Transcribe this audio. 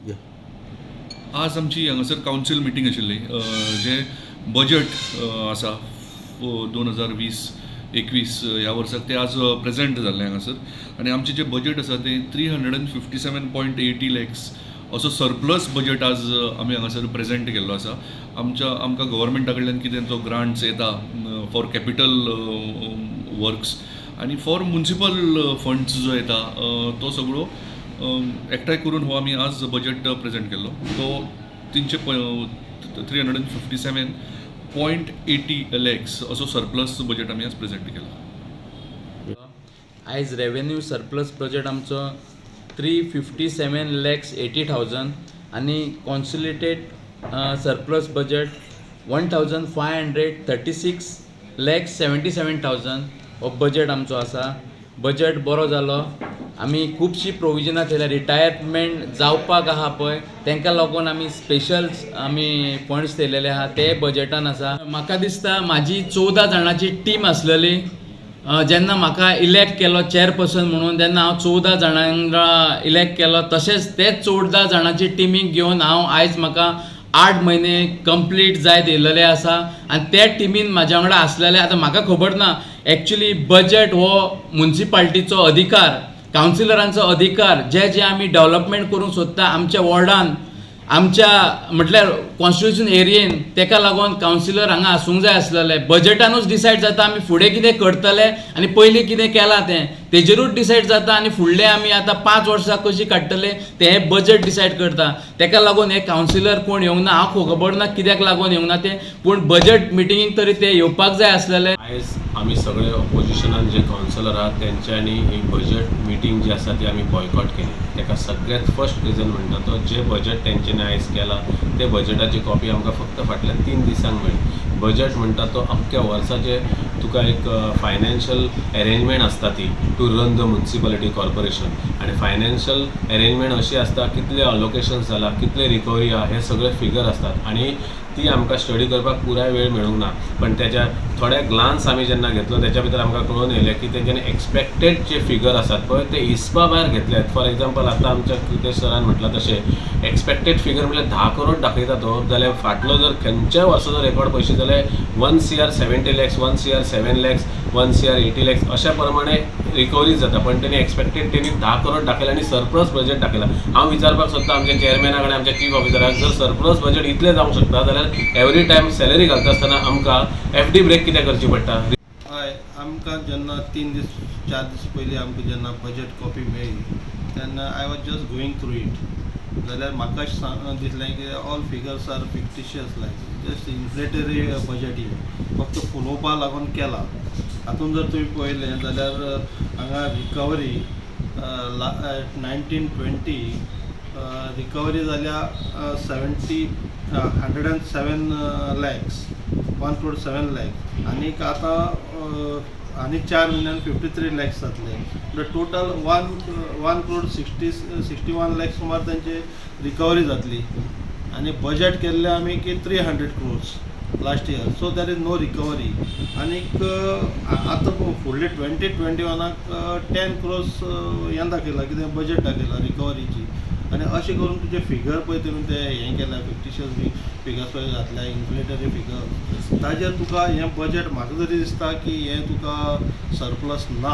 आज आमची हांगासर कावन्सील मिटींग आशिल्ली. जें बजट आसा 2020-21 ह्या वर्साक, तें आज प्रेजेंट जाल्लें हांगासर आनी आमचें जें बजट आसा तें 357.80 lakhs असो सरप्लस बजट आज आमी हांगासर प्रेजेंट केल्लो आसा. आमच्या आमकां गव्हर्मेंटा कडल्यान कितें जो ग्रांट्स येता फॉर कॅपिटल वर्क्स आनी फॉर मुन्सिपल फंड्स जो येता, तो सगळो एकठांय करून हो आमी आज बजट प्रेजेंट केल्लो. तो तिनशे 357.80 lakhs असो सरप्लस बजट आमी आज प्रेजेंट केला. आयज रेवेन्यू सरप्लस बजेट आमचो 357 lakhs 80 thousand आनी consolidated surplus budget 1536 lakhs 77 thousand हो बजेट आमचो आसा. बजेट बरो जालो. आमी खुबशीं प्रोविजनां थेयल्या. रिटायरमेंट जावपाक आहा पळय, तांकां लागून आमी स्पेशल आमी फंड्स थेयलेले आहा, ते बजेटान आसा. म्हाका दिसता म्हाजी 14 जाणांची टीम आसलेली. जेन्ना म्हाका इलेक्ट केलो चेअरपर्सन म्हणून, तेन्ना हांव 14 जाणांक इलेक्ट केलो. तशेंच तेच 14 जाणांची टिमीक घेवन हांव आयज म्हाका 8 म्हयने कंप्लीट जायत येयलेले आसा आनी त्या टिमीन म्हाज्या वांगडा आसलेले. आतां म्हाका खबर ना, एक्चुली बजट हो मुन्सिपाल्टीचो अधिकार, कावन्सिलरांचो अधिकार. जे जे आमी डेवलपमेंट करूंक सोदता आमच्या वॉर्डान, आमच्या म्हटल्यार कॉन्स्टिट्युशन एरियेन, तेका लागून कावन्सिलर हांगा आसूंक जाय आसलेले. बजेटानूच डिसायड जाता आमी फुडें कितें करतले आनी पयलीं कितें केलां तें तेजेरूच डिसायड जाता आनी फुडलें आमी आतां 5 वर्सां कशीं काडटले तें बजेट डिसायड करता. तेका लागून हे कावन्सिलर कोण येवंक ना. हांव खबर ना कित्याक लागून येवंक ना ते, पूण बजेट मिटिंगेक तरी ते येवपाक जाय आसलेले. आयज आमी सगळे ऑपोजिशनान जे कावन्सिलर आहात, तेंच्यांनी ही बजट मिटींग जी आसा ती आमी बॉयकॉट केली. तेका सगळ्यांत फर्स्ट रिजन म्हणटा तो जे बजट तेंच्यांनी आयज केला, ते बजटाची कॉपी आमकां फक्त फाटल्या 3 दिसांक मेळ्ळी. बजट म्हणटा तो अख्ख्या वर्साचे तुका एक फायनान्शियल एरेंजमेंट आसता ती to run the municipality corporation. आनी फायनान्शियल एरेंजमेंट अशी आसता, कितले अलोकेशन्स जाला, कितले रिकवरी आहा, हे सगळे फिगर आसतात आनी ती आमकां स्टडी करपाक पुराय वेळ मेळूंक ना. पण तेच्या थोडे ग्लान्स आमी जेन्ना घेतलो, तेच्या भितर आमकां कळून येयलें की तेंच्यांनी एक्सपेक्टेड जे फिगर आसात पळय, ते हिसपा भायर घेतल्यात. फॉर एग्जाम्पल, आतां आमच्या क्रितेश सरान म्हटलां तशें एक्सपेक्टेड फिगर म्हळ्यार 10 करोड दाखयता तो, जाल्यार फाटलो जर खंयच्याय वर्साचो रेकॉर्ड पळयशी जाल्यार 1 CR 70 lakhs, 1 CR 7 lakhs, 1 CR 80 lakhs अशा प्रमाणे रिकवरी जाता. पण तेणी एक्सपेक्टेड तेणी 10 करोड दाखयला आनी सरप्लस बजेट दाखयला. हांव विचारपाक सोदता आमच्या चेअरमॅनाक आनी आमच्या चीफ ऑफिसराक, जर सरप्लस बजेट इतलें जावंक शकता जाल्यार एवरी टायम सॅलरी घालता आसतना आमकां एफडी ब्रेक कित्याक करची पडटा? हय, आमकां जेन्ना 3 दीस 4 दीस पयलीं आमकां जेन्ना बजेट कॉपी मेळ्ळी, तेन्ना I was just going through it, जाल्यार म्हाका अशें दिसलें की all figures are fictitious, like just inflationary budget. ही फक्त फुलोवपा लागून केला. हातून जर तुमी पळयलें जाल्यार हांगा रिकवरी 19-20 रिकवरी जाल्या 70 107 lakhs, 1 crore 7 lakhs. आनीक आतां आनी 4 म्हयन्यान 53 लॅक्स जातले. म्हणल्यार total 1 crore 61 lakhs सुमार तांची रिकवरी जातली. आनी बजेट केल्लें आमी की 300 crores last year, so there is no recovery. आनीक आतां फुडले 2021आक 10 क्रोर्स हें दाखयलां, कितें बजेट दाखयलां रिकवरीची. आनी अशें करून तुजे फिगर पळय तुमी ते हें केल्या, फिक्टिशियस बी फिगर्स पळय घातल्या, इन्फ्लेटरी फिगर, ताजेर तुका हें बजेट म्हाका तरी दिसता की हें तुका सरप्लस ना.